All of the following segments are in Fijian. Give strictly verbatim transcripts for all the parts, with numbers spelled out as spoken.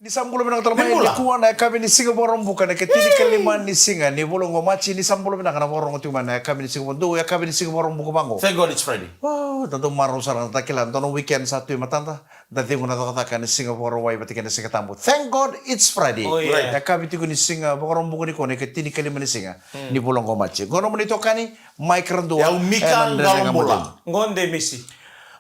Ni sa bula vinaka tale mai. Ni bula. Nikua na yakavi ni siga Vakaraubuka, na ikatini ka lima ni siga ni vula oqo o Maji. Ni sa bula vinaka na vakarorogo tiko mai na yakavi ni siga, dou yakavi ni siga Vakaraubuka vaqo. Thank God it's Friday. Wow, da dau marau sara, da kila dua na weekend sa tu e matada. Da cegu na cakacaka ni siga Vakarauwai vata kei na Siga Tabu. Thank God it's Friday. Oh, yeah. Right. Yakavi tiko ni siga Vakaraubuka nikua na ikatini ka lima ni siga ni vula oqo o Maji. Qo na nomuni itokani, Mike Radua. Yau Mika, ena Dredre Ga Mo Cegu. Qo de Misi.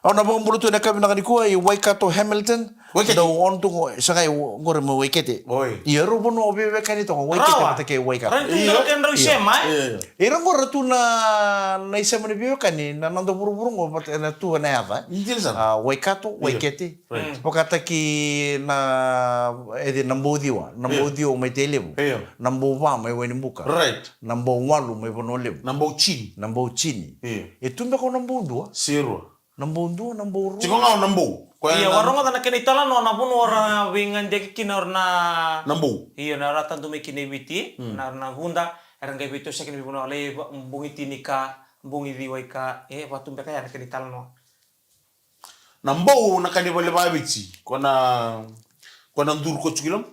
Au na vakabula tu ena yakavi vinaka nikua i Waikato Hamilton. Waikato. Dau on tu qo, sa qai qori mai Waikete. Oi. Ia rau vanua veiwekani toka, Waikete vata kei Waikato. Rawa. Rawa ni tu na kedrau isema, e? Io, io. Ira qo ra tu na, na isema ni veiwekani, na noda vuravura qo, vata ena tu ena yaca. Dina sara. A, Waikato, io. Waikete. Right. Mm. Vakataki na, e, na Bauciwa, na Bauciwa mai Tailevu. Io. Na Bauva mai Wainibuka. Right. Na Bauwalu mai Vanua Levu. Na Baucini. Na Baucini. Io. E tu beka o na Baudua? Sirua. Na Baudua, na Baurua. Tiko ga o na Bau. Koya. Ia, na warogoca na kena italanoa na vanua ra veigadeyaki kina o na. Na Bau. Io, na ra tadu mai kina i Viti, mm, na, na Vuda, era qai veitosoyaki na veivanua, lai va-, bogi tini ka, bogi ciwa i ka, e, vatu beka ya na kena italanoa. Na Bau na ka ni vale vaviti, ko na, ko na duru ko tiko i loma.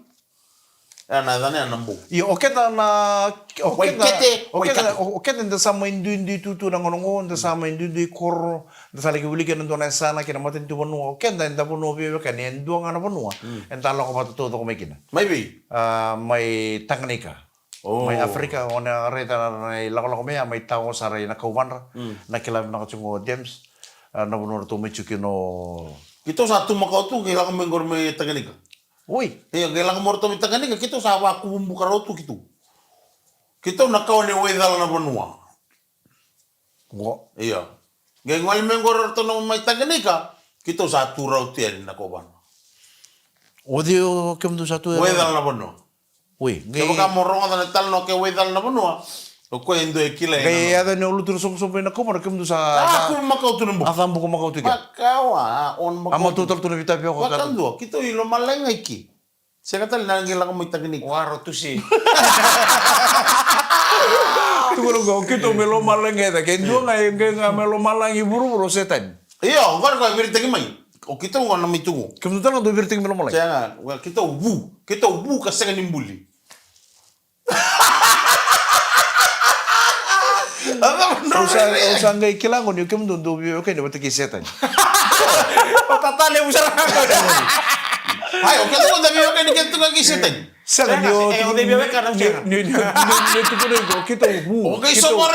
E, na yacana ya na Bau. Io, o keda na, o keda, Waikete, o keda, Waikete. O, o keda da sa mai duidui tu tu na gauna qo, da sa mai duidui koro, da sa laki wiliki ena dua na yasana kei na matanitu vanua. O keda eda vanua veiwekani, e dua ga na vanua. Mm. Eda lako vata taucoko mai kina. Mai vei? A, mai Tanganyika. Oh. Mai Africa, o na raica na, na ilakolako mai ya, mai tao sara i na kauvadra. Mm. Na kila vinaka tiko o James, a, na vanua ratou mai tiko kina o. Keitou sa tu makawa tu, kei lako mai qori mai Tanganyika. Oi. Io, qai lako mai ratou mai Tanganyika, keitou sa vakuvubuka rawa tu keitou. Keitou na kawa ni waicala na vanua. Qo. Io. Qai gole mai qori ratou na mai Tanganyika, keitou sa tu rawa tu yani na kauvana. O cei o kemudou sa tu e waicala na vanua? Oi, qai. Kevaka mo rogoca na italanoa ke waicala na vanua, o koya e dua e kila. Qai yaco ni o lutu na sobosobo ina kauvana, kemudou sa. A, a, kuvu makawa tu na Bau. A cabuka makawa tu ke. Makawa, a, on makawa. A matua tale tu na veitapioka. Vakadua, keitou i lomalagi ga i ke. Sega tale na qai lako mai Tanganyika. Waro tusi. Tukuna qo, keitou mai lomalagi e cake. Dua ga e qai ga mai lomalagi vuravura o Setani. Io, qori koya viritaki mai. O keitou qo na mai tuku. Kemudou tale ga dou viritaki mai lomalagi. Sega, keitou vu. Keitou vu ka sega ni buli. Au sa, au sa qai kila qo ni o kemudou dou veiwekani vata kei Setani. O tata levu sara ga. Ai, o keda qo da veiwekani keda tu ga kei Setani. Sega, ni o, e, o ni, ni, ni, ni, ni tukuna qo, keitou vu. O keitou vu.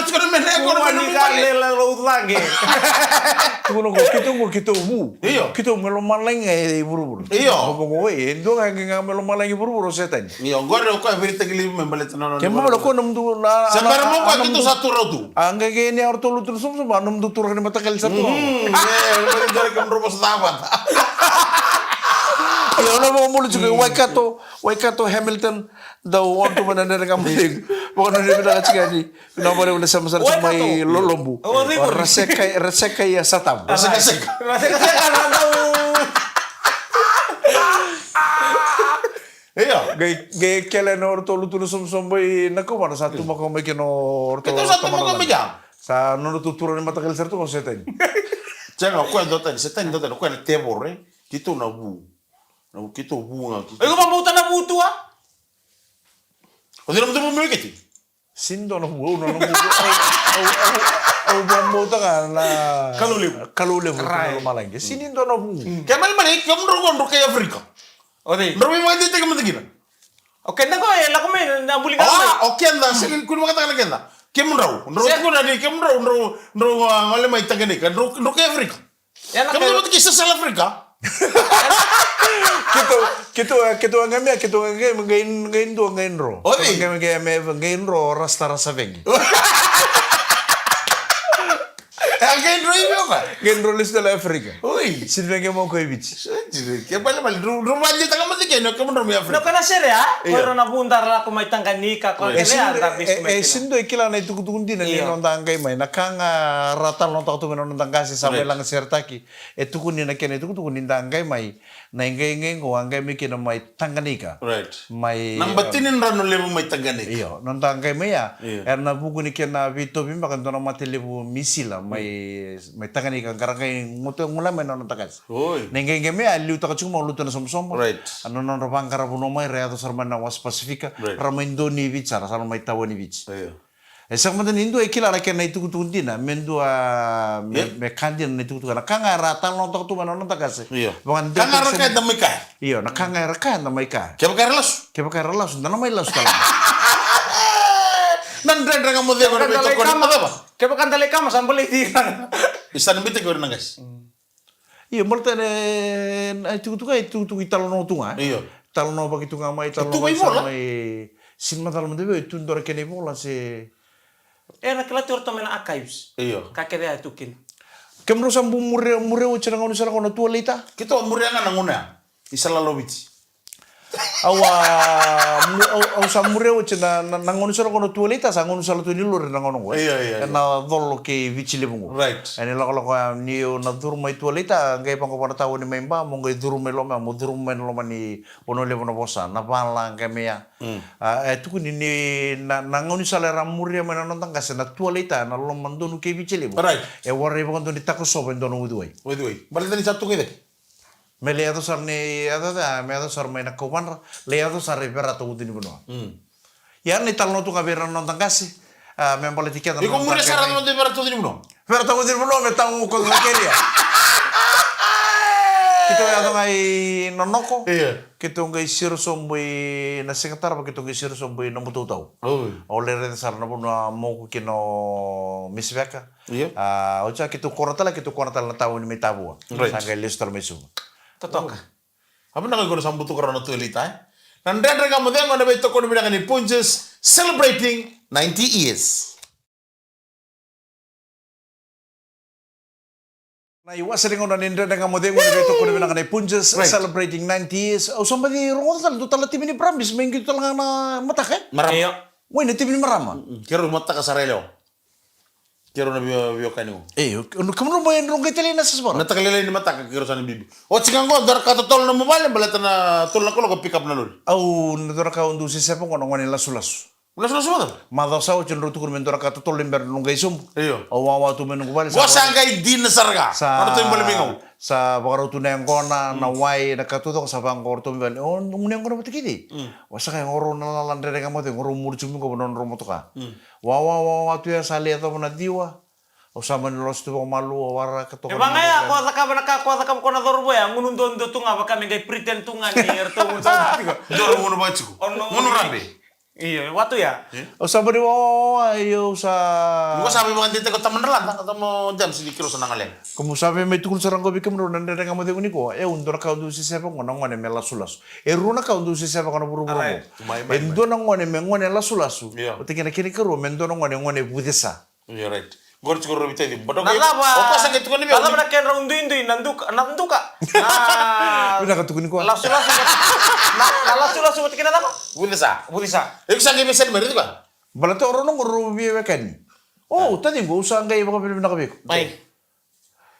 Tukuna qo, keitou vu. Io. Keitou mai lomalagi ga e vuravura. Io. O voko, e, e dua ga e qai ga mai lomalagi vuravura o Setani. Io, qori o koya viritaki laivi mai baleta na nona. Kena ibalebale o koya nomudou na. Se bera mo koya keitou sa tu rawa tu. A qai qai ni a ratou lutu na sobosobo, a nomudou turaga ni mataqali sa tu rawa. Mm, e, o koya dua na kemudrau vosa cavata. Io, na vakabula tiko i Waikato, Waikato Hamilton, dau on tu mai na Dredre Ga Mo Cegu. Vakananumi vinaka tiko yani. Na vale vale sa masara tiko mai Lolobu. Raseka, raseka ia sa tabu. Raseka seka. Raseka seka na dau. Io. Qai, qai kele na oratou lutu na sobosobo i na kauvana sa tu makawa mai kina oratou. Keitou sa tu makawa mai kina. Sa nodratou turaga ni mataqali sara tu o Setani. Sega, o koya dua tani, Setani dua tani, o koya na tevoro, e. Keitou na vu. Na vu, keitou vu ga, keitou. Iko vakabauta na vu tu a? O cei na vu tu mai Waikete? Sini dua na vu, au na noqu vu, au, au, au, au vakabauta ga na Kalou levu. Kalou levu, Kalou lomalagi. Sini dua na vu. Ke malimali, kemudrau qo drau kai Afrika. O cei? Drau veivakadeitaki mada kina. O keda qo e lako mai na buli ga mai. O keda, sega ni kua ni vakataka na keda. Kemudrau, drau tukuna ni kemudrau, drau, drau, a, gole mai Tanganyika, drau, drau kai Afrika. Kemudou vata kei South Africa. Keitou, keitou, keitou a qai mai, keitou a qai mai, qai, qai dua, qai dro. O cei? Qai, qai mai, qai dro, rasta, rasta vegi. E a qai dro i vei o koya? Qai dro lesu tale Africa. Oi. Sini vegi mo ko i Viti. Sini, ke vale, vale, dro, dro vale, taka mada ke, no, kemudou mai Africa. No, kana sere, a? Io. Ko ira na vuda ra lako mai Tanganyika, ko ira, e, sini, a, da, e, e, sini dua e kila na itukutuku dina ni noda qai mai. Na ka ga ra talanoataka tu mai na noda qase sa mai lagaseretaki. E tukuni na kena itukutuku ni da qai mai, na iqaiqai qo a qai mai kina mai Tanganyika. Right. Mai, na, um, batini drano levu mai Tanganyika. Io, noda qai mai ya, io, era na vuku ni kena veitauvi beka dua na mate levu misila mai, mm, mai Tanganyika, qara qai gole mai na noda qase. Oi. Na iqaiqai mai ya, liutaka tiko mai o lutu na somosomo. Right. Na nodra vaqara vanua mai, ra yaco sara mai na wasa Pasifika, Right. ra mai donu i Viti sara, sa ra mai tawa ni Viti. Io. E sega mada ni dua e kila na kena itukutuku dina, me dua, me, Yeah. me ka dina na itukutuku. Na ka ga era talanoataka tu mai na noda qase. Io. Vaka Ka ga era dua kaya da mai kaya. Io, na ka ga era kaya da mai kaya. Kevaka era lasu. Kevaka era lasu, da na mai lasu tale. Na Dredre Ga Mo Cegu na veitokoni. Kevaka da lai kama, sa baleti. Isa ni bita kori na qase. Io, baleta na itukutuku, itukutuku i talanoa tu ga. Io. Talanoa vaki tu ga mai, Tu talanoa mai vaki sa vola. Mai. Sini macala mada vei, tu dua na kena ivola se. E na kila tu o ratou mai na archives. Io. Ka kece ya e tu kina. Kemudrau sa bu muria, muria oti na gauna sara ko na tualeita? Keitou a muria ga na gauna ya. Isa lalo Viti. Au a, mu- au, au sa muria oti na, na, na gauna sara ko na tualeita, sa gauna sara tu ni lori na gauna ko. Io, io, io. E na colo kei Viti levu qo. Right. E ni lakolako ya ni o na curu mai tualeita, qai vaqo vana tawa ni mai ba, mo qai curu mai loma, mo curu mai na loma ni Vanua Levu na vosa, na vala qai mai ya. A, e tukuni ni na, na gaunisala era muria mai na noda qase na tualeita, na loma donu kei Viti levu. Right. E warai vakadua ni takosova e dua na uciwai. Uciwai. Baleta ni sa tuka i cake. Me lai yaco sara ni yaco ca, me yaco sara mai na kauvadra, lai yaco sara i Verata ucu ni vanua. Ia na italanoa tu ga vei ira na noda qase, a, me baleti keda na noda qase. Iko muria sara na noda i Verata ucu ni vanua. Verata ucu ni vanua me tamu ko na keria. Keitou yaco ga i Nonoko. Ia. Keitou qai siro sobu i na siga tarava, keitou qai siro sobu i na Butautau. Au lai raica sara na vanua moku kina o Misiveka. Io. A, oti sa keitou kona tale, keitou kona tale na tauni mai Tavua. Right. Sa qai lesu tale mai Suva. Totoka. A vinaka iko na sa butuka rawa na tuelita, e? Na Dredre Ga Mo Cegu ena veitokoni vinaka ni Punjas celebrating ninety years. Na iwase ni gauna ni Dredre Ga Mo Cegu ena veitokoni vinaka ni Punjas celebrating ninety years. Au sa baci rogoca tale, dua tale na timi ni Brumbies, me qito tale ga na mataka, e? Marama. Io. Oi, na timi ni marama. Keirau mataka sara e lewa. Keirau na vio, viokani u. E, o, o, kemudrau mai drau qai talei na sasavara. Na taka lailai ni mataka keirau sa na bibi. Oti ga qo, dua na ka totolo na nomu vale, baleta na tolu na kaloko pick up na lori. Au, na dua na ka au dau seseva qo na gone lasulasu. Lasulasu vata? Macawa sa oti drau tukuna me dua na ka totolo ni bera drau qai sobu. Io. Au wawa tu mai noqu vale. Qo sa qai dina sara ga. Sa, nona tu i bale mai gau. Sa vakarau tu na yaqona, na wai, na ka taucoko sa vaqo ratou mai vale. O, noqu na yaqona vata kei cei? Wa sa qai qo rau na lala Dredre Ga Mo Cegu, qo rau muri tu mai qo va nodrau motoka. Wawa, wawa, tu ya sa lai yacova na ciwa. Au sa mani losi tu vakamalua, waraka toka. E vaka ya, ko a cakava na ka, ko a cakava ko na cauravou ya, gunu dodonu tu ga, vaka me qai pretend tu ga ni eratou gunu dodonu tiko. Dodonu gunu vaka tiko. Ono. Gunu rabe. Io, vatu ya. Au sa mani wawa, wawa, io, au sa. Ko sa vei vakadeitaka o tama Dralada, o tama James ni kiro sa na galega. Komu sa vei mai tukuna sara qo vei kemudrau na Dredre Ga Mo Cegu nikua, e au dua na ka au dau seseva qo na gone me lasulasu. E rua na ka au dau seseva qo na vuravura qo. E dua na gone me gone lasulasu. Io. Vata kei na kena ikarua me dua na gone, gone vucesa. Io, right. Qori tiko rau vei taici. Bodo na cava. O kosa ke tukuni vei. Na cava na kedrau duidui na duka, na duka. Na. Vinaka tukuni koa. Lasulasu. Na, na lasulasu vata kei na cava? Vucesa. Vucesa. Iko sa qai veisali mai rau tiko. Baleta o rau na qo rau veiwekani. O, taciqu, au sa qai vakavinavinaka vei iko. Bai.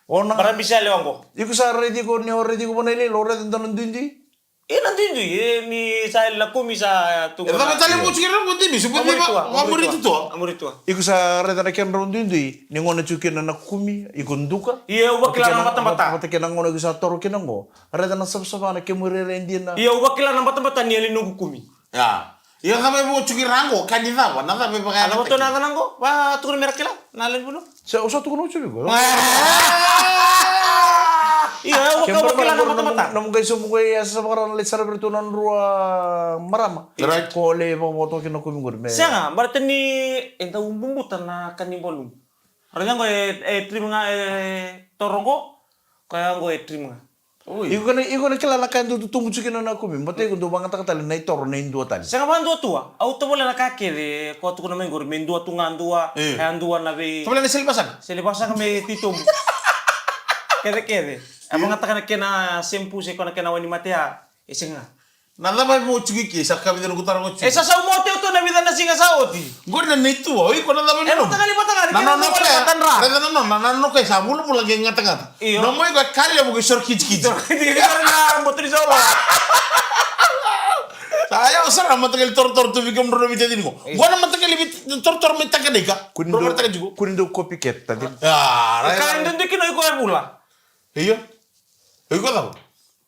O na. Bara bisa lewa qo. Iko sa raici iko ni o raici iko vana iloilo, o raica dua na duidui. E na duidui, e ni sa yali na kumi sa tu. E cava tale mo tiko na duidui, se mo vamuri tu. Vamuri tu. Vamuri tu. Iko sa raica na kedrau duidui, ni gone tiko kina na kumi, iko duka. Ia au vakila na batabata. Vata kei na gone iko sa toro kina qo. Raica na savasava na kemu irairai dina. Ia au vakila na batabata ni yali noqu kumi. Ia. Ia cava e vo tiko i ra qo, ka ni cava, na cava e vaka. A cava tu na cava qo, va tukuna me ra kila, na levu. Se o sa tukuna o Joviko. Ia, au vaka au kila na matamata. Nomu qai sobu qo e a sa vaka ra na lai sara vei ratou na drua marama. Right. Ko lai vakavotoka kina na kumi qori me. Sega, baleta ni e dau bubuta na kanibalu. Raica qo e trim ga e toro qo, koya qo e trim ga. Iko na, iko na kila na ka e dau tutubu tiko kina na kumi, baleta iko dau vagataka tale na itoro na idua tale. Sega vakadua tu a, au tovolea na ka kece ko a tukuna mai qori me dua tu ga dua, e a dua na vei. Tovolea na sele vasaga. Sele vasaga me titobu. Kece kece. A vagataka na kena sempu se ko na kena wai ni mate a, e sega. Na cava e vo tiko i ke, sa ka vica na kutara oti. E sa sau mo teuto na vica na siga sa oti. Qori na neitua, o iko na cava ni nomu. E mataqali vata ga, ni kena nomu vale matadra. Raica na nona, na nona kai sa vulavula qai gatagata. Io. Nomu iko e ka levu qai soro kitikiti. Soro kitikiti, soro na boto ni soro. Sa yawa sara na mataqali torotoro tu vei kemudrau na veitacini qo. Io. Qo na mataqali vei torotoro mai Taqadika. Kuni dau, kuni dau copycat, tacini. A, raica. Ka e dodonu kina o iko e vula. Io. O iko cava?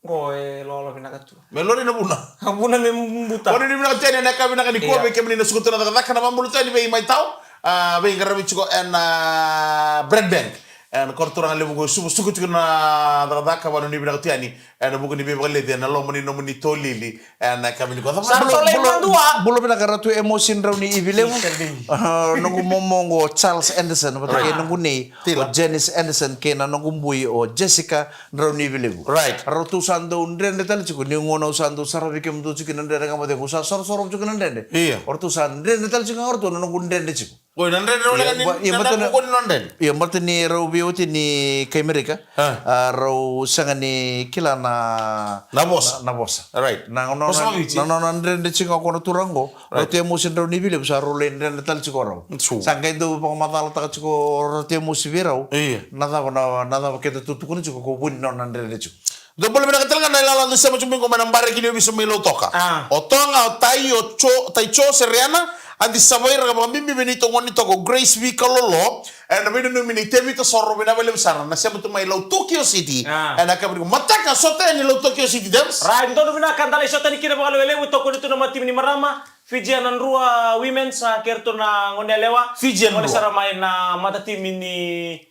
Ko e lolo vinaka tu. Me lori na vuna. A vuna me buta. Oni ni vinaka tu yani ena yakavi vinaka nikua. Ia. Vei kemuni na suka tu na cakacaka, na vabulu tu yani vei Mai Tau. A, veiqaravi tiko ena Bread Bank. Ena koro turaga levu ko Suva, suka tiko na cakacaka, vanu ni vinaka tu yani. Ena vuku ni veivakaleci ena loma ni nomuni tolili. Ena yakavi nikua. Sa bula, tolei bula, madua. Bula vinaka Ratu Emosi Drauniivilevu. Ika lei. A, noqu momo qo Charles Anderson, vata kei, right, noqu nei, tila, o Janice Anderson, kei na noqu bui o Jessica Drauniivilevu. Right. Ratou sa dau dredre tale tiko, ni gauna au sa dau saravi kemudou tiko na Dredre Ga Mo Cegu, au sa sorosoro tiko na dredre. Ia. O ratou sa dredre tale tiko ga o ratou na noqu dredre tiko. Oi, na dredre, ia, wale ga ni, ba-, ia, na, baleta na, na, na, na dredre. Ia, baleta ni rau veiwatini kai Merika. A. A, rau sega ni kila na, na vosa. Na, na vosa. Right. Na, na, vosa na, na, na dredre tiko ga ko na turaga qo. Right. Ratu Emosi Drauniivilevu sa rau lai dredre tale tiko rau. True. Sa qai dau vakamacalataka tiko Ratu Emosi vei rau. Ia. Na cava na, na cava keda tu tukuna tiko ko vu ni nona dredre tiko. Dou bula vinaka tale ga na ilala dou sema tiko mai qo mai na bareki ni ovisa mai Lautoka. A. O Toga, o Tai, o Jo, Tai Jo, Sereana, Adi Savaira, ka vakabibi vei neitou gone toka o Grace Vikalolo. Ena veinanumi nei Tevita Soro, vinaka vakalevu sara na sema tu mai Lautokyo City. A. Ena yakavi nikua mataka, sota yani Lautokyo City, Dems. Right, donu vinaka, da lai sota yani kina vakalevu, tokoni tu na matimi ni marama. Fijian Drua Women's, a, kei ratou na gone yalewa. Fijian Drua. Gole sara mai na matatimi ni,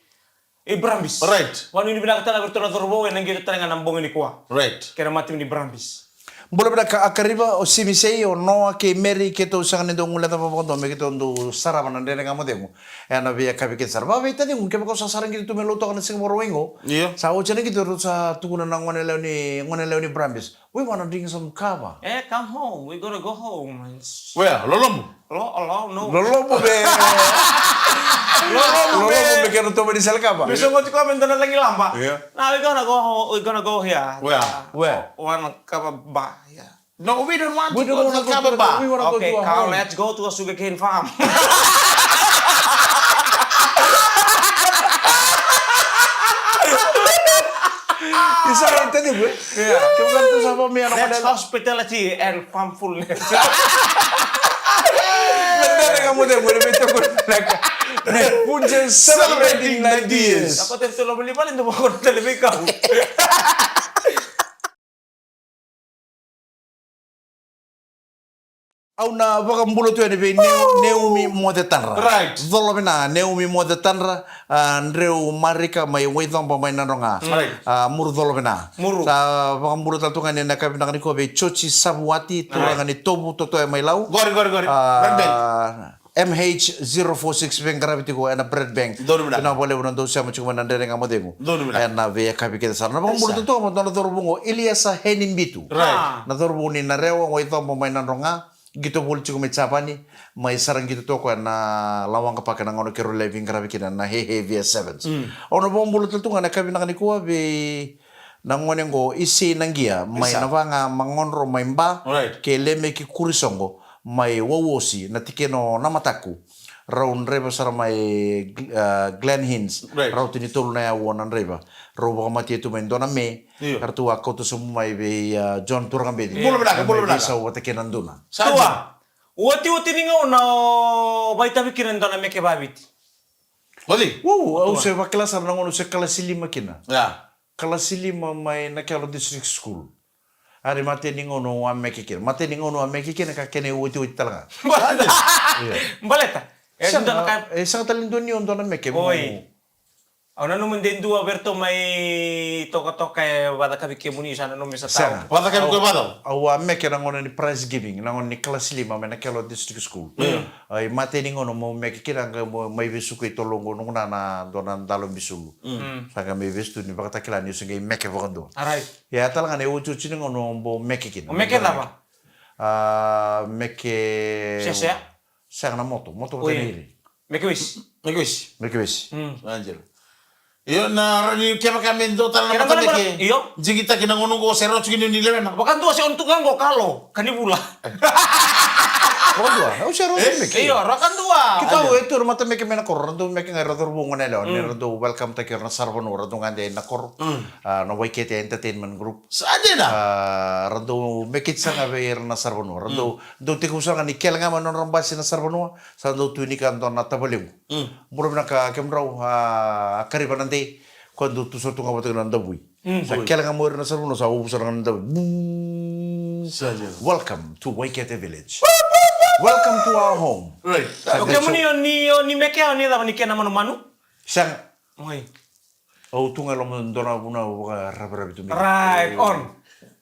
e, Brumbies. Right. Vanuinui vinaka tale ga vei ratou na cauravou ena qito tale ga na bogi nikua. Right. Kei na matatimi ni Brumbies. Bula vinaka Akariva, o Simisei, o Noa kei Mary, keitou sega ni dau guileca vakadua me keitou dau sarava na Dredre Ga Mo Cegu ena veiyakavi kece sara. Vakaveitaciqu, kevaka o sa sara qito tu mai Lautoka na siga Vakarauwai qo. Io. Sa oti na qito, ratou sa tukuna na gone yalewa ni, gone yalewa ni Brumbies. We wanna drink some kava. Eh, come home. We gonna go home. Where? Lolomu? Lo, lo, no. Lolomu me. Lolomu me. Lolomu me kena tovo ni sele kava. Me sogo tiko me dua na lagilaba. Yeah. No, we gonna go home. We gonna go here. Where? Where? One kava bar. Yeah. No, we don't want to go to the kava bar. We wanna go to, we wanna go to a home. Okay, come, let's go to a sugarcane farm. Isa, ita ni gue. Yeah. Kevaka tu sa vamia na. That's hospitality and farmfulness. Na Dredre Ga Mo Cegu, ena veitokoni vinaka. Punjas celebrating ninety years. Ako te tolo beli bali ndo ko tele vei kau. Au na vakabula tu yani vei Neu-, Naomi Moce Tadra. Right. Colo vina, Naomi Moce Tadra, a, Dreu Marika mai Waicoba mai Nadroga. Right. A, Muru colo vina. Muru. Sa vakabula tale tu ga ni na ka vinaka ni ko vei Joji Savuati, right, turaga ni Tovu, Totoya mai Lau. Qori, qori, qori. A, Red Bank. M H zero four six, veiqaravi tiko ena Bread Bank. Donu vinaka. Vinaka vakalevu na dou sema tiko mai na Dredre Ga Mo Cegu. Donu vinaka. Ena veiyakavi kece sara. Na vakabula tale tu ga mo dua na cauravou qo, Iliesa Heni Bitu. Right. Na cauravou ni Narewa, Waicoba mai Nadroga. Qito voli tiko mai Japani, mai sara qito toka ena Lawaqa Park ena gauna keirau lai veiqaravi kina na Hey Hey V S sevens. Mm. Au na vakabula tale tu ga na ka vinaka nikua vei na gone qo Isei Naqia, mai Navaga Magodro mai Ba, right, kei Lemeki Kurisoqo mai Wauosi, na tikina o Namataku. Rau draiva sara mai, ah, Glen Innes, right, rauta ni tolu na aua na draiva. Rau vakamatea tu mai dua na me, io, ka ratou a kauta sobu mai vei, ah, John Turakabeci. Bula vinaka, bula vinaka. Mai Veisau vata kei na Duna. Sa dua. Otioti ni gauna o vakaitavi kina e dua na meke vakaviti. Oti. Wow, au se vakila sara na gauna au se kalasi lima kina. Ia. Kalasi lima mai Nakelo District School. Ari matai ni gauna au a meke kina. Matai ni gauna au a meke kina ka kena iotioti tale ga. Baleta. Ia. Baleta. E sega, dua na ka, e sega tale ni dua ni o dua na meke. Oi. Au nanuma de dua vei iratou mai tokatoka e vakacakavi kemuni, sa nanumi sa tau. Sega. Vakacakavi ko i vakacava? Au a meke na gauna ni prize giving, na gauna ni kalasi lima mai Nakelo District School. Mm. Ai, matai ni gauna meu meke kina, qai mai vesuka i toloqu noqu nana, dua na dalo bisulu. Mm. Sa qai mai vesu tu ni vakatakila niu se qai meke vakadua. Alright. Ia tale ga na iotioti ni gauna meu meke kina. O meke cava? A, meke. Seasea? Sega, na moto, moto vata na iri. Meke wesi. Meke wesi. Meke wesi. Mm. Angela. Io, na rawa ni kevaka me dua tale na matameke. Io. Digitaki na gauna qo se rawa tiko ni lewena. Vakadua se o ni tu ga qo kalo, ka ni vula. Vakadua, au se rawa ni meke. Io, vakadua. Keitou e tu na matameke mai na koro, ra dau meke ga era cauravou gone yalewa, ni ra dau welcome taki ira na saravanua, ra dau gade na koro. Mm. A, na Waikete Entertainment Group. Sa dina. A, ra dau meke sara ga vei ira na saravanua. Ra dau, dau tekivu sara ga ni kele ga mai nodra basi na saravanua. Sa dau tu ni ka dua na tavalequ. Mm. Bula vinaka kemudrau, a, Akariva Nadei, ko dau tu sara tu ga vata kei na Davui. Mm. Sa kele ga mo ira na cellphone, sa uvu sara ga na dau. Buu. Sa dina. Welcome to Waikete Village. Welcome to our home. Right. Sa okay, kele mo ni, so- ni, ni meke, o ni cava ni kena manumanu? Sega. Oi. Au tu ga e loma dua na vanua au vakaraviravi tu mai. Right, on.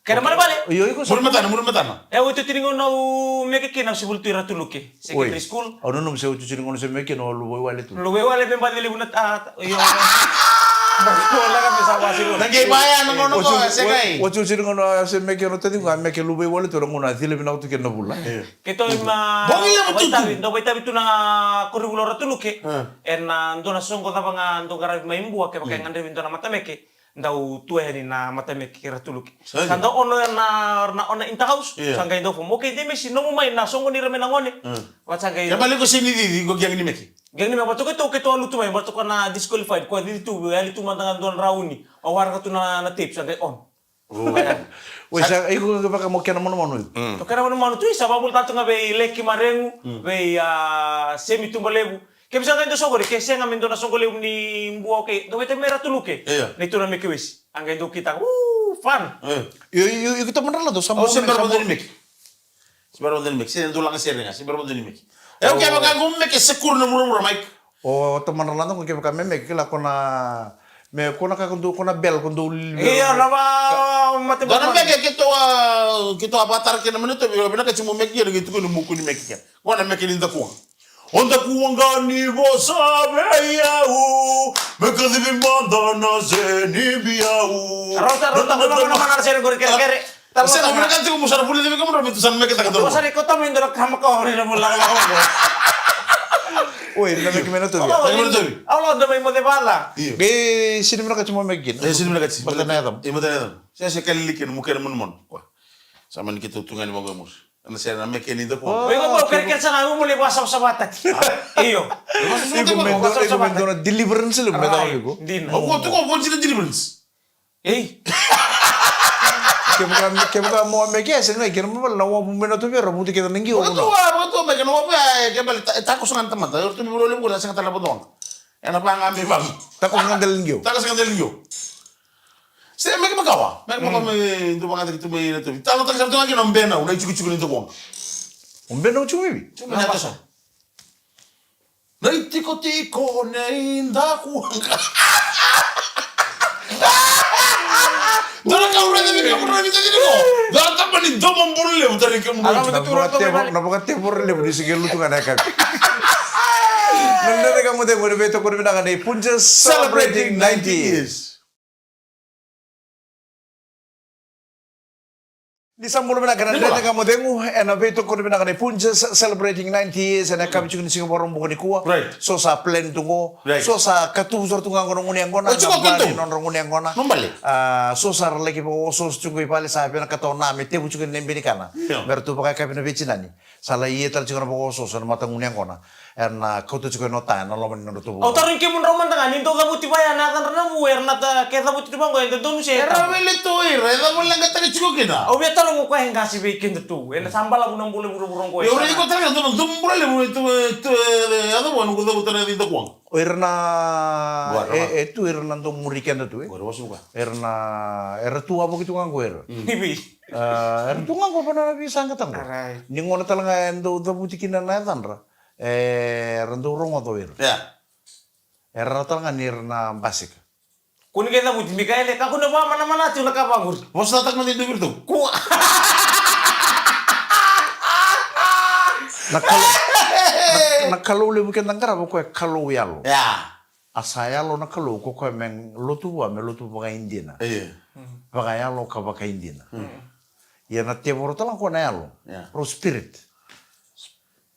Kena manumanu vale. Io, iko sa muri matana, muri matana. E, au tu tini gauna au meke kina, au se vuli tu i Ratu Luke Secondary School. Au nanuma se au tu tini gauna se meke kina, au luvai wale tu. Luvai wale me baci levu na ta, ta, io. Laka me sa wasi ro. Na qai vaya na gauna ko, se kai. Au tu tini gauna se meke kina, au tadi ga meke luvai wale tu, na gauna cila vinaka tu kina na vula. Io. Keitou ima, bogi levu tu. Vaitavi, dau vaitavi tu na koronivuli o Ratu Luke. Ah. Ena dua na soqo cava ga dau qaravi mai Bua, kevaka e gadrevi dua na matameke, dau tu yani na matameke kei Ratu Luke. Sa dau ono ena, na ona Inter House, sa qai dau fom. Okay, Demesi, nomu mai na soqo ni ra mai na gone. Ah. Vata sa qai. Kevaka iko sega ni cici, iko qai ni meke. Qai ni meke, vata keitou, keitou a lutu mai, vata ko na disqualified, ko a cici tu, e yali tu mada ga dua na rauni, o waraka tu na, na tape, sa qai on. Oi, sa iko ga vaka mo kena manumanu. Mm. O kena manumanu tu, sa vavuli tale tu ga vei Leki Maregu, vei, a, Semi Tubalevu. Kevaka sa qai dau soqoni, ke sega me dua na soqo levu ni Bua, okay, dau veta me Ratu Luke. Io. Na itu na meke wesi. A qai dau kitaka, u, fun. Io, io, io, iko tamadra la dau sa mo se meke, bera sa mo ni meke. Se bera mo ni meke, se dau laga sere ga, se bera mo ni meke. E, okay, vaka qo meke se kuru na muramura, Mike. O tamadra la dau, kevaka me meke, kila ko na, me ko na ka ko dau, ko na bel ko dau li-. Io, na va, mate. Dua na meke keitou a, keitou a vakatara kina mai na tovi, vinaka tiko mo meke kina, keitou ko ni muku ni meke kina. Ko na meke ni dakua. O dakua ga ni vosa vei au, me kacivi mada na seni vei au. Rauta, rauta, rauta, rauta, rauta, rauta, rauta, rauta, rauta, rauta, rauta, Sa na meke tiko mo sa na vuli tiko mo me tu sa na meke taka dua. Ko sa ri ko tamo indra kama ka ori na mo lako lako. Oi, na meke me na tovi. Meke me na tovi. Au lo da mai mo de vala. Io. Qai sini me na kati mo meke kina. E, sini me na kati. Mata na yacam. E, mata na yacam. Se se kali like mo kere mo mo. Ko. Sa mani keitou tu ga ni mo mo. Ana se na meke ni da ko. Oi, ko mo kere kere sa na mo le vasa vasa vata. Io. Iko me dua, iko me dua na deliverance le me da ko. Dina. O ko tu ko ko deliverance. Ei. Kevaka, kevaka mo a meke, e sega ni kena ibalebale na wavu mai na tovi, era vuta kece na qio. Vakatuwa, vakatuwa, meke na wavu, e, kena ibalebale, e, takoso ga na tamata, e, ratou mai vanua levu, na sega tale na vodoga. Ena vaga me vaga. Takoso ga dela ni qio. Takoso ga dela ni qio. Se meke makawa, meke makawa me dua vagata ki tu mai na tovi. Talo taki sa tu ga kina o Benau, na itikotiko ni dakuwaqa. O Benau tiko mai vi? Tiko mai na toso. Na itikotiko nei dakuwaqa. Dua na ka au raica vei kemudrou na veitacini qo. Dua na taba ni domo bula levu tara i kemudrou. Na vakatevoro, na vakatevoro levu ni sike lutu ga na yakavi. Na Dredre Ga Mo Cegu ena veitokoni vinaka nei Punjas celebrating ninety years. Ni sa bula vinaka na Dredre Ga Mo Cegu ena veitokoni vinaka nei Punjas celebrating ninety years ena yakavi tiko ni siga Vakaraubuka nikua. Right. So sa plan tu qo. Right. So sa katuvu sara tu ga qo na gunu yaqona. Oi, tiko na bale, nodra gunu yaqona. Nobale. A, so sa ra laki vakaosooso tiko i vale, sa vinakata o Na me tevu tiko ena ibe ni kana. Io. Me ratou vakayakavi na veitinani. Sa lai ia tale tiko na vakaosooso ena matagunu yaqona. Era na kauta tiko e nota ena loma ni nodratou vua. Au tarogi kemudrau mada ga, ni dau cavuti vaya na yacadra na vu, era na ta, ke cavuti tu vaqo, e dodonu se e tabu. Era vele tu ira, e cava leqataki tiko kina? Au via taroga o koya e qase vei kedatou, ena sa balavu na bula vuravura oqo. Io, ora iko taroga, dou, dou bula levu, tu, tu, e, e, yacova noqu cavuta na yaca i dakuwaqa. O ira na, e, e tu ira na dau muri keda tu, e. Era na, era tu wavoki tu ga qo ira. Mm. Ni vei? A, era tu ga qo vana na veisaqata qo. Right. Ni gauna tale ga e dau cavuti kina na yacadra. E, era dau rogoca o ira. Ia. Era tale ga ni ra na basika. Ko ni qai cavuti Mikaele, kakua ni vakamanamanataki na ka vaqori. Vosataka mada e dua vei iratou. Kua. Na Kalou, na, na Kalou levu keda qarava, o koya e Kalou yalo. Ia. A sa yalo na Kalou, ko koya me lotu vua, me lotu vakaidina. Io. Vakayalo ka vakaidina. Mm. Ia na tevoro tale ga ko na yalo. Ia. Rau spirit.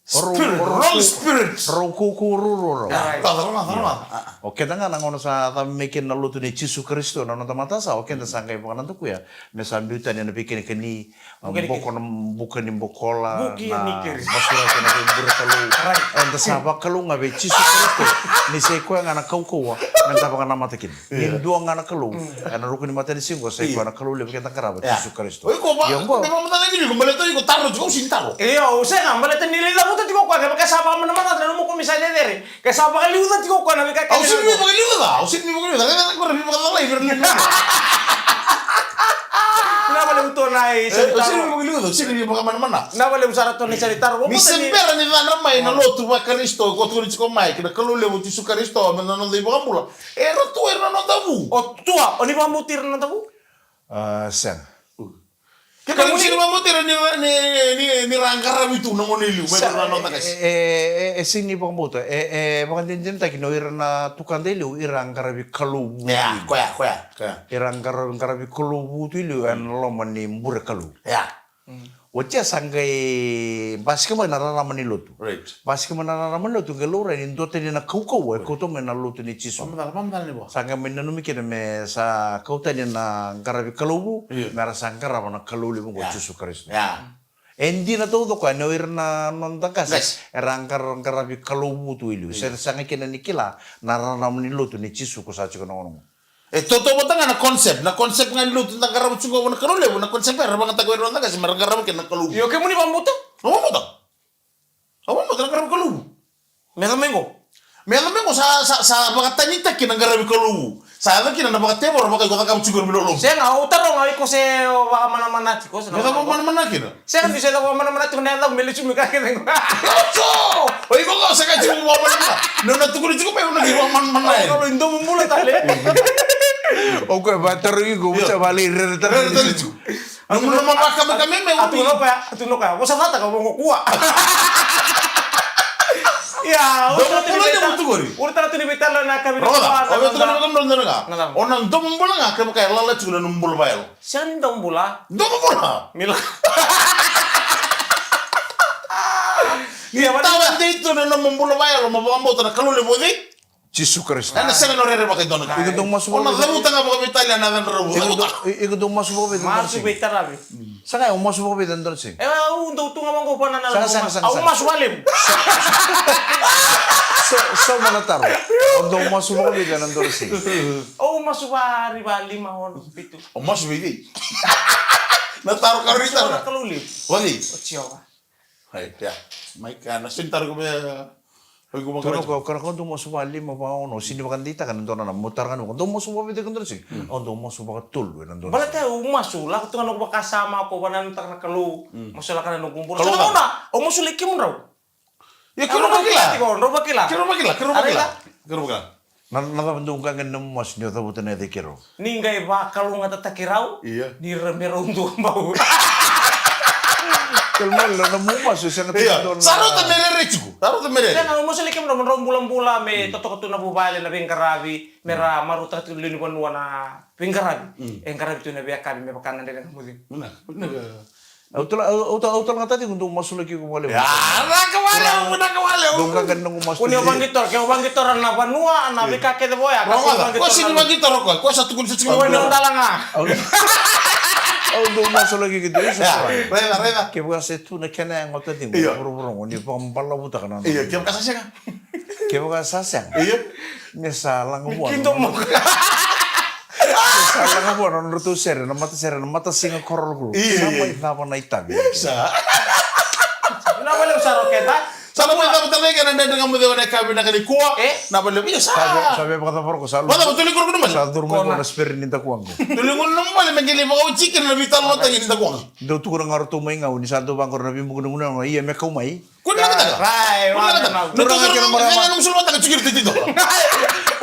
Spirit, rau, rau spirit. Rau kaukaua ruarua rau. Ia, right. Rau, rau, rau, rau. Ia. O keda ga na gauna sa cava mai kina na lotu nei Jisu Karisito na noda matasa, o keda sa qai vakanadakuya me sa biu tani ena veikanikani, boko na buka ni bokola, na basura kei na veibure kalou. Right. Eda sa vakalou ga vei Jisu Karisito, ni sa i koya ga na kaukaua me da vakanamata kina. Ni dua ga na Kalou ena ruku ni matanisiga, sa i koya na Kalou levu keda qarava, Jisu Karisito. Oi, ko va, io, ko va, me vakamatata ni viko, baleta iko taro tiko, au sini taro. Io, au sega, baleta ni lai cavuta tiko koya, kevaka sa vakamanamanataka na nomu komisa cecere, ke sa vakaliuca tiko koya na veika kece. Au sini vakaliuca, au sini vakaliuca, kevaka ko na veivakacalai, vei ira na. Na vale uto na i sari taro. Sini ni vakaliuca, sini ni vakamanamana. Na vale usara to na i sari taro. Ni se bera ni cana mai na lotu va Karisito ko tukuni tiko mai kina Kalou levu Jisu Karisito me na noda i vakabula. E ra tu era na noda vu. O tua, o ni vakamuti ira na noda vu. A sega. Kemuni sini vakamuti ira ni ni ni ni ra qaravi tu na gone i liu mai na noda kasi. E e e sini vakabauta e e vakadinadinataki na o ira na tukada i liu ira qaravi Kalou. Koya koya koya. Ira qaravi qaravi Kalou vutu i liu ena loma ni bure Kalou. Ia. Oti a sa qai basika mai na rarama ni lotu. Right. Basika mai na rarama ni lotu qai laurai ni dua tani na kaukauwa e kauta mai na lotu ni Jisu. Vamacala, vamacala ni vua. Sa qai mai nanumi kina me sa kau tani na qaravi Kalou vu, Io. me ra sa qarava na Kalou levu qo Ia. Jisu Karisito. Ia. E dina taucoko yani o ira na noda qase Yes. era qara- qaravi Kalou vu tu i liu. Se ra sega kina ni kila na rarama ni lotu ni Jisu ko sa tiko na gauna qo. E tautauvata ga na concept, na concept ga ni lotu da qarava tiko qo na Kalou levu, na concept era vakayagataka o ira na noda qase me ra qarava kina na Kalou vu. Io, kemuni vakamuta? Au vakamuta. Au vakamuta na qarava Kalou vu. Me yaco mai qo. Me yaco mai qo sa sa sa vakatanitaki na qaravi Kalou vu. Sa yaco kina na vakatevoro vaka iko cakava tiko na miloloma. Sega, au taroga iko se o vakamanamana tiko se na. Me cava vakamanamana kina? Sega ni se cava vakamanamana tiko na yacau me lesu mai ka kece qo. Ojo! O iko qo se ka tiko vakamanamana. Na na tukuni tiko mai una ki vakamanamana. Au kalo i domo bula tale. O koya vakatarogi iko, sa vale i rere tale. Rere tale tiko. Atu no ma vaka me kame me atu no kaya, atu no kaya. Vosa vata ka vongo kua. Ia, uri tara tu ni veitalo na kami ni kua. Rogoca, o vei tukuna vaka mdra ndera ga. O na domo bula ga kevaka e lala tiko na nomu bula vayalo. Sega ni domo bula. Domo bula. Mila. Ni tawa dei tu na nomu bula vayalo mo vakabauta na Kalou levu cei. Jisu Karisito. Ena sega ni o rerevaka e dua na ka. Iko dau masu vakavica? O na cavuta ga vakaveitalia na yacadra rau. Cavuta. Iko dau masu vakavica? Masu veitaravi. Sega, o masu vakavica e dua na siga? E au dau tu ga vaqo vana na. Sega, sega, sega. Au masu vakalevu. Sauma na taro. O dau masu vakavica ena dua na siga? Au masu vari, valima, ono, vitu. O masu vei cei? Na taro ka rui taro. Kalou levu. Vacei? O Jiova. Hai, ia. Mai ka na sini taro ko me. Toro ko kana ko dou masu va lima va ono sini vakadeitaka na dua na mo tara ga ni vaka dou masu vakavica ka dua na sini. Au dou masu vakatolu ena dua na sini. Baleta au masu lako tu ga noqu vakasama ko vananutaka na Kalou. Masu lako na noqu bula. Kalou ga. Au masu lai kemudrau. Ia keirau vakila. Keirau vakila. Keirau vakila. Keirau vakila. Na na cava dou qaqa ni nomu masu ni o cavuta na yaca i keirau? Ni qai vakalougatataki rau ni ra me rau dua bau. Kena ibalebale na nomu masu e sega tiko ni dua na. Sa rauta me rere tiko. Sa rauta me rere. Sega, au masu lai kemudrau mo drau bulabula me totoka tu na vuvale, na veiqaravi, me ra marautaka tiko na lewe ni vanua na veiqaravi. E qaravi tu na veiyakavi me vaka na Dredre Ga Mo Cegu. Vinaka, vinaka. Au tala, au, au tala, au tala ga tati ko dou masulaki iko vakalevu. Ya, vinaka vakalevu, vinaka vakalevu. Dou qaqa ni noqu masulaki. Kuni au vaqitora, keu vaqitora na vanua, na veika kece voya, ka kuni vaqitora. Ko sini vaqitora ko, ko sa tukuni sa tiko. Ko na dala ga. Au dou masulaki ki dou. Ya, raica, raica. Kevaka se tu na kena yaga o taciqu, vuravura qo, ni vakabalavu taka na. Io, kevaka sa sega. Kevaka sa sega. Io. Me sa laga vua. Ni kido mo. Sa laga vua na nodratou sere, na matasere, na matasiga korokoro. Io, io. Sa mai cava na itavi. Sa. Na vale sa roketa. Sa na mai cava tale kena Dredre Ga Mo Cegu ena yakavi vinaka nikua. E? Na vale, io, sa. Sa vei vakacava roko sa. Vakacava, tuli kuru kuru male. Sa curu mai kua na speri ni dakuwaqa. Tuli kuru kuru male me qai lai vakaoti kina na veitalanoataki ni dakuwaqa. Dou tukuna ga o ratou mai Gau ni sa dau vaqo na veibuku ni gunu yago, ia me kau mai. Ko ni lakataka? Rai, ko ni lakataka? Na turaga kei na marama.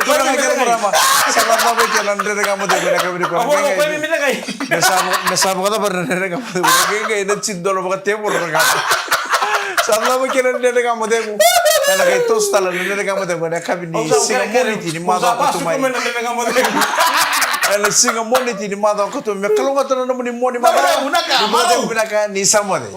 Turaga kei na marama. Sa na cava kei na Dredre Ga Mo Cegu ena yakavi nikua. Me sa, me sa vakacava na Dredre Ga Mo Cegu. Qai qai na tsi dolo vakatevoro na ka. Sa cava kei na Dredre Ga Mo Cegu. Ena qai toso tale na Dredre Ga Mo Cegu ena yakavi ni siga Moniti ni macawa ka tu mai. Ena siga Moniti ni macawa ka tu mai. Me kalougata na nomuni Moniti macawa. Ni sa moce.